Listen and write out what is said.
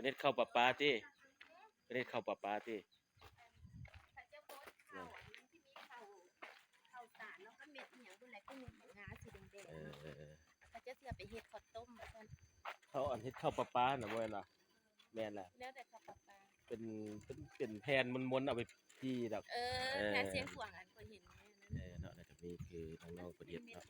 ເຮັດເຂົ້າປາປາຕິ? ເຮັດເຂົ້າປາປາຕິ? ເຂົາເຈົ້າໂພສເຂົ້າອັນນັ້ນທີ່ມີເຂົ້າ ເຂົ້າສານເນາະ ກັບເມັດອີ່ຫຍັງພຸ້ນແຫຼະ ຄືເມັດໝາກງາສີແດງໆ ເອີ ເນາະ ເອີ ເຂົາເຈົ້າຊິເອົາໄປເຮັດເຂົ້າຕົ້ມວ່າຊັ້ນ ເຂົາອັນເຮັດເຂົ້າປາປານະ ບໍ່ແມ່ນຫວາ? ແມ່ນແຫຼະ ແນວໃດເຂົ້າປາປາ? ເປັນ ເປັນ ເປັນແຜ່ນມົນໆ ເອົາໄປຈີ່ດອກ ເອີ ເອີ ແຜ່ນຊຽງຂວາງ ອັນຂ້ອຍເຫັນແມ່ນນັ້ນ ເອີ ເນາະ ແລ້ວກໍມີຄືນ້ອງໆ ເພິ່ນເຮັດເນາະ.